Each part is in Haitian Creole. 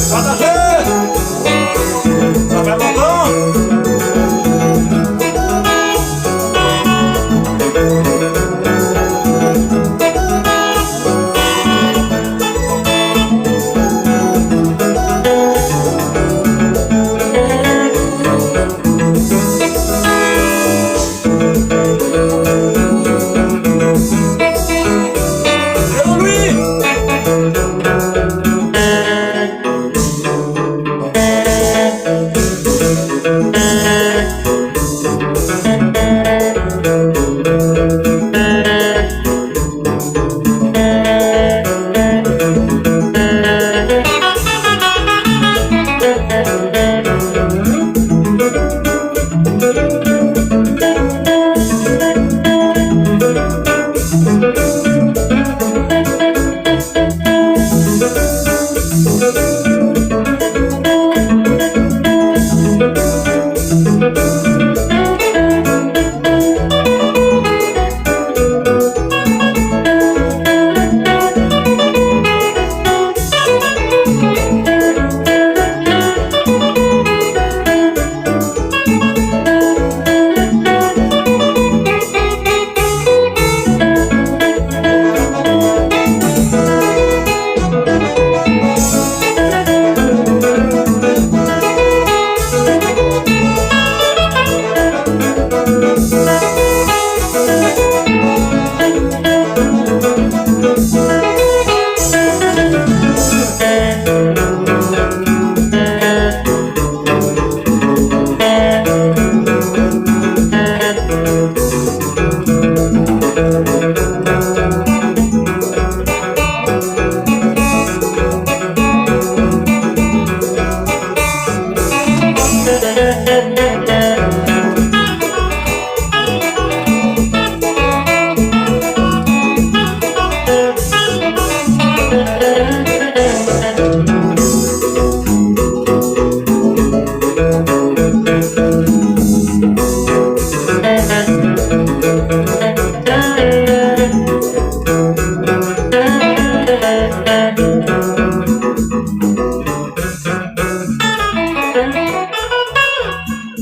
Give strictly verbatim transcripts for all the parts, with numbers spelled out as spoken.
Pataje! Sa fè lontan!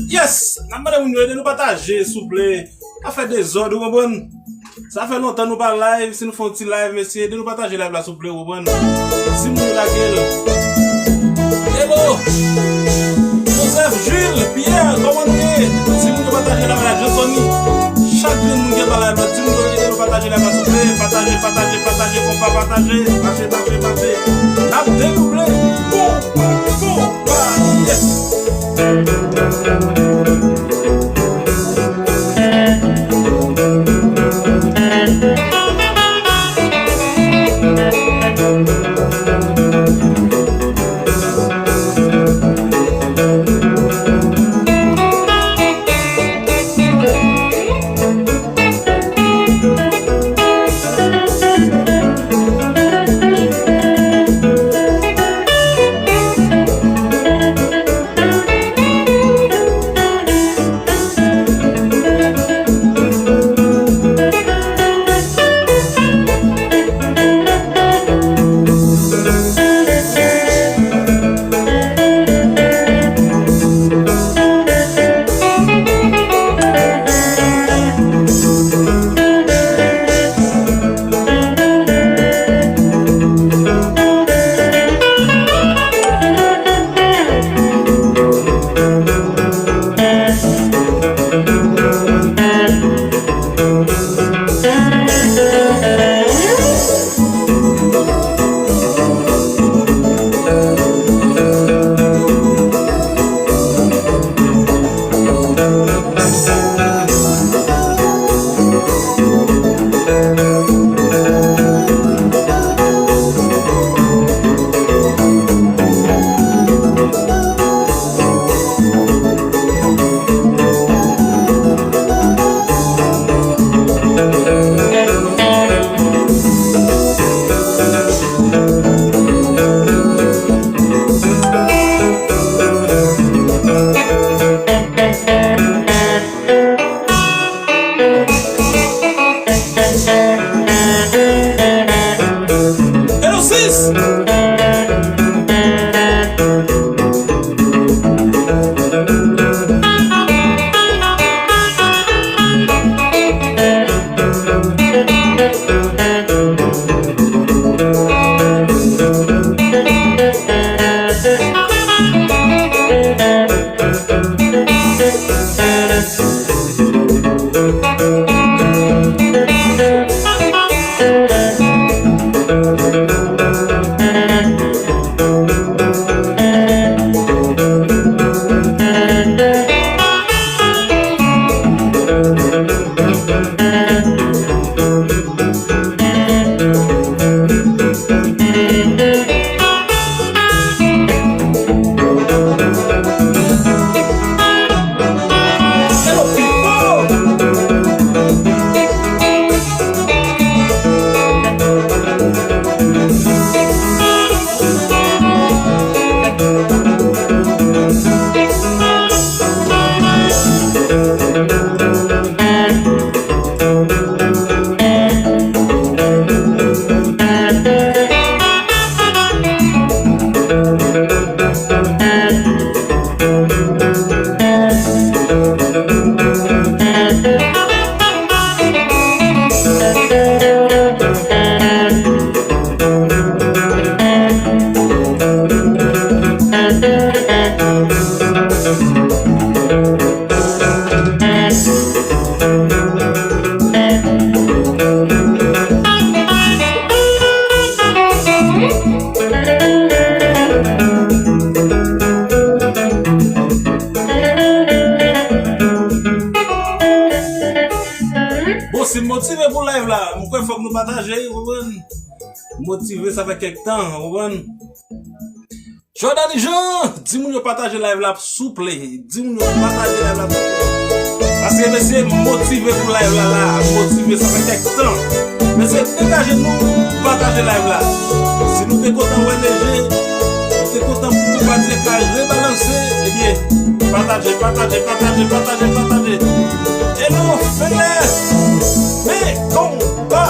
Yes! N ap mande moun yo ede nou pataje, souple. Pa fè dezòd, ou konprann? Sa fè lontan nou pa live. Si nou fè yon ti live, mesye, ede nou pataje live la, souple, ou konprann? Di moun yo lage l. Hello! Joseph, Jules, Pierre, kòman nou ye? Di moun yo pataje live la, Johnson. Chak grenn moun ki anba live la, di moun yo ede nou pataje live la, souple. Pataje, pataje, pataje, konpa, pataje. Pase, pase, pase. N ap dedouble. Konpa, konpa. Yes! Bon, si n motive pou live la, m kwè fòk nou pataje, ou konprann? Motive, sa fè kèk tan, ou konprann? Jordany Jean, di moun yo pataje live la, souple. Di moun yo pataje live la, souple. Paske mesye motive pou live la, la, motive, sa fè kèk tan. Mesye, degaje nou, pataje live la. Si nou te kontan wè Leje, nou te kontan pou Tonpadi ka rebalanse, ebyen, pataje, pataje, pataje, pataje, pataje. E nou, fè lè, fè konba.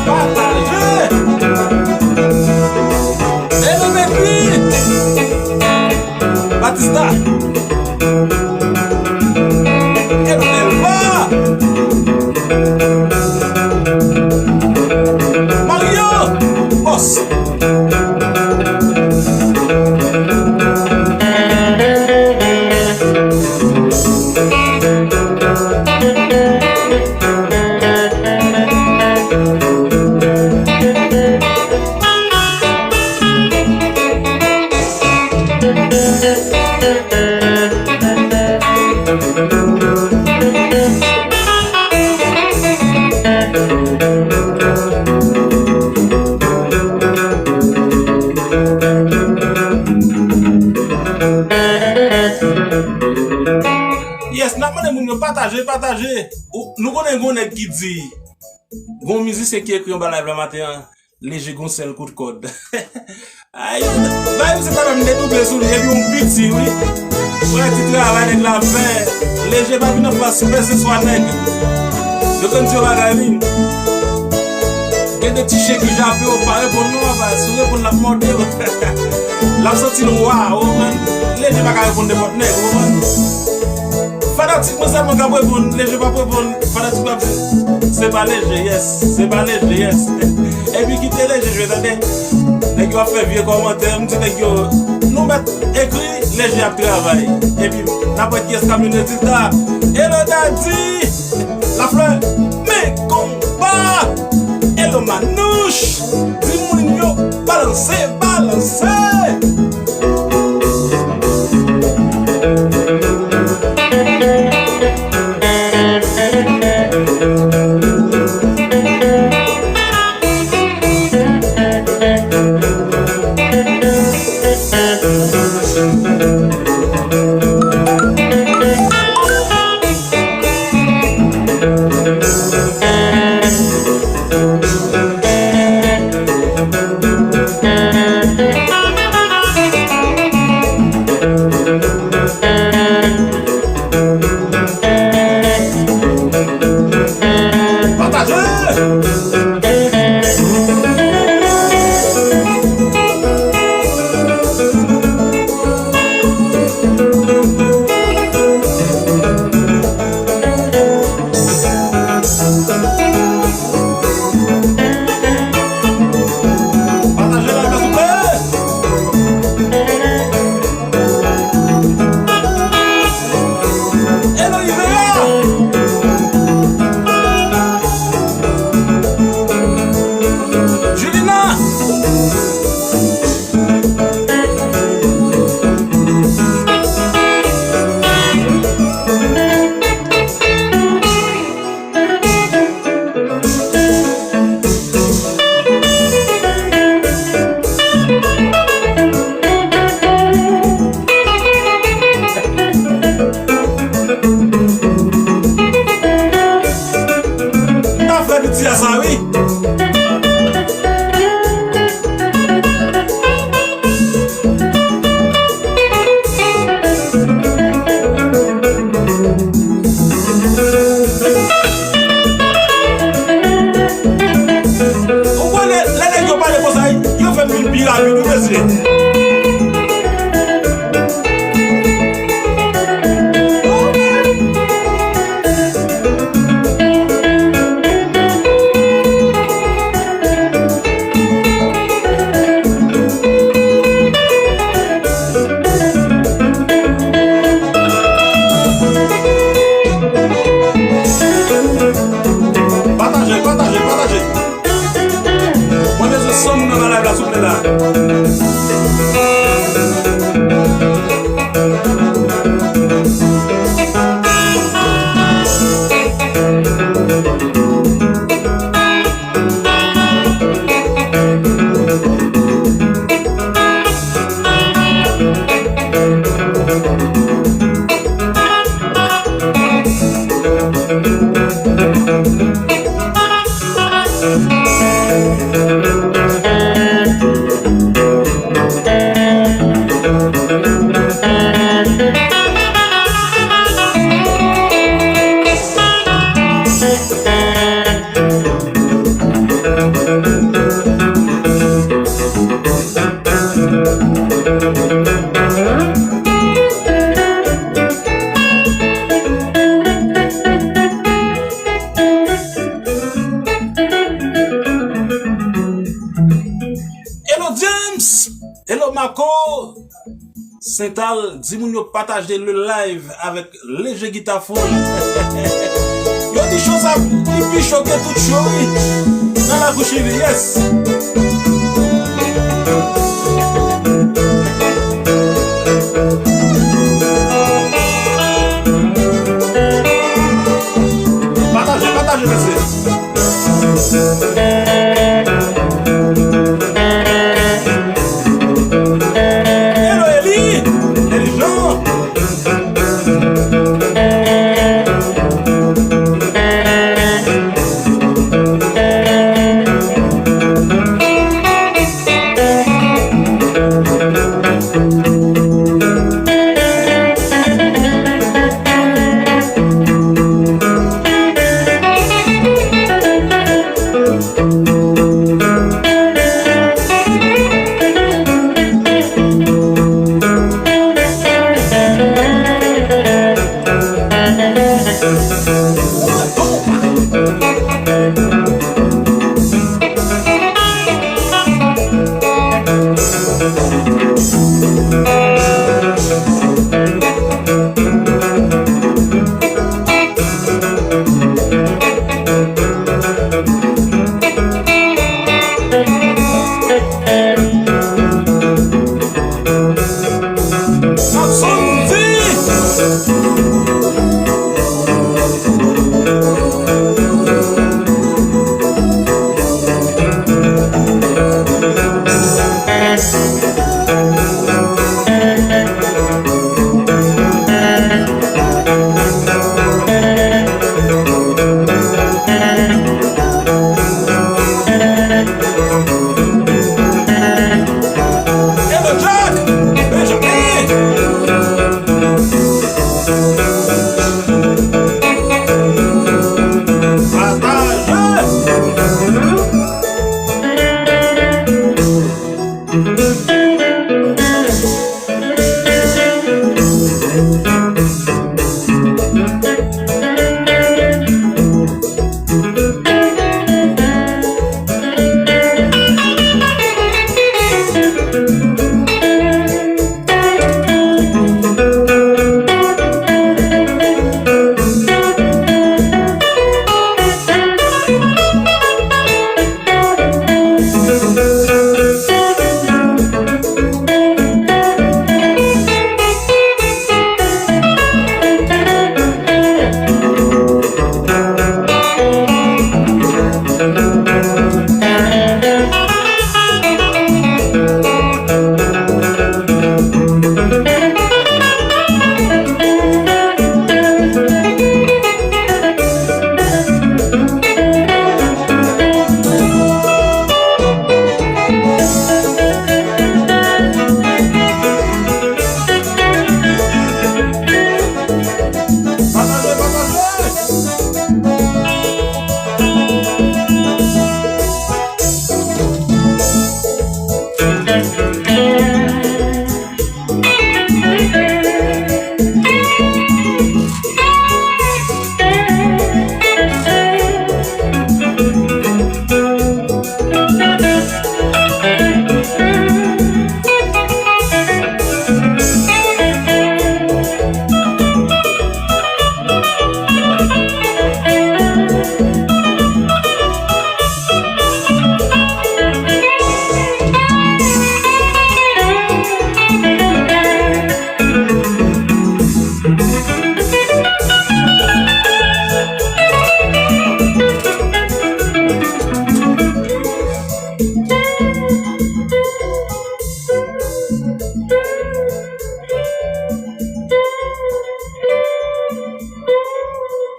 Pataje! Hello baby! Batista! Hello Elva! Mario! Boss! Yes, n ap mande moun yo pataje, pataje. Ou, nou konnen gon nèg ki di, gon mizisyen ki ekri anba live la maten an, Leje gon sèl kout kòd. Ay, bay misye talè m dedouble sou li, epi yon piti, wi. Wè ti travay nèg la fè. Leje pa vin anfas, fè se swa nèg. Yo konn ti bagay, wi. Gen de ti chen ki jape w, pa reponn non, papa. Si w reponn, l ap mòde w. L ap santi l wa, ou konprann? Leje pa ka reponn nenpòt nèg, ou konprann? Fanatik mwen sèlman k ap reponn, Leje p ap reponn, fanatik mwen ap di, se pa Leje, yes, se pa Leje, yes. Epi kite Leje jwe, tande. Nèg yo ap fè vye kòmantè, m di nèg yo, nou mèt ekri, Leje ap travay. Epi, n ap wè kiyès k ap jwenn rezilta. Hello Daddy! Laflè, men konba! Hello Manouch! Di moun yo, balanse, balanse! Pataje! Pataje live la, souple! Hello Marco Sental, di moun yo pataje le live avèk Léger Guitar Full. Yo di cho sa li pi cho ke tout cho, wi. Nan lakou chili, yes. Pataje, pataje, mesye. Hello, Eli. Eli Jean. Hello, Jack! Benjamin! Pataje!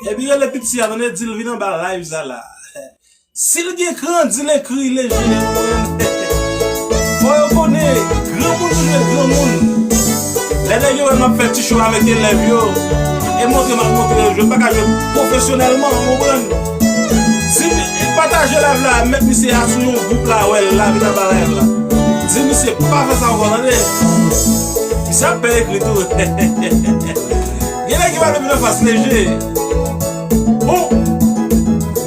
Epi rele piti a, tande, di l vin anba live sa la. Si l gen kran, di l ekri Léger. Fò yo konnen, granmoun toujou ret granmoun. Lè nèg yo wè m ap fè ti show avèk elèv yo, e montre m ap montre yo jwe, m pa ka jwe pwofesyonèlman, w konprann? Di m, e pataje live la, met misye asou yon gwoup la, wè l la, vin anba live la. Di misye pa fè sa ankò, tande. Misye ap pè ekri tou. Gen nèg ki pa vle vin anfas Léger. Bon,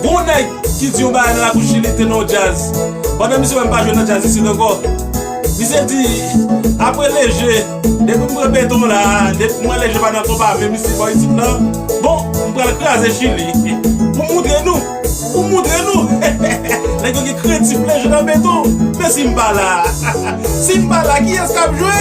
gon nèg ki di yon bagay nan lakou Chili te nan yon djaz. Pandan misye wè m pa jwe nan djaz isit ankò. Misye di, Apre Leje, depi m pran beton la, depi m wè Leje pa nan konpa menm isi bò isit lan, bon, m pral kraze Chili. Pou m moutre nou, pou m moutre nou. Nèg yo gen kredit Leje nan beton. Men si m pa la, si m pa la, kiyès k ap jwe?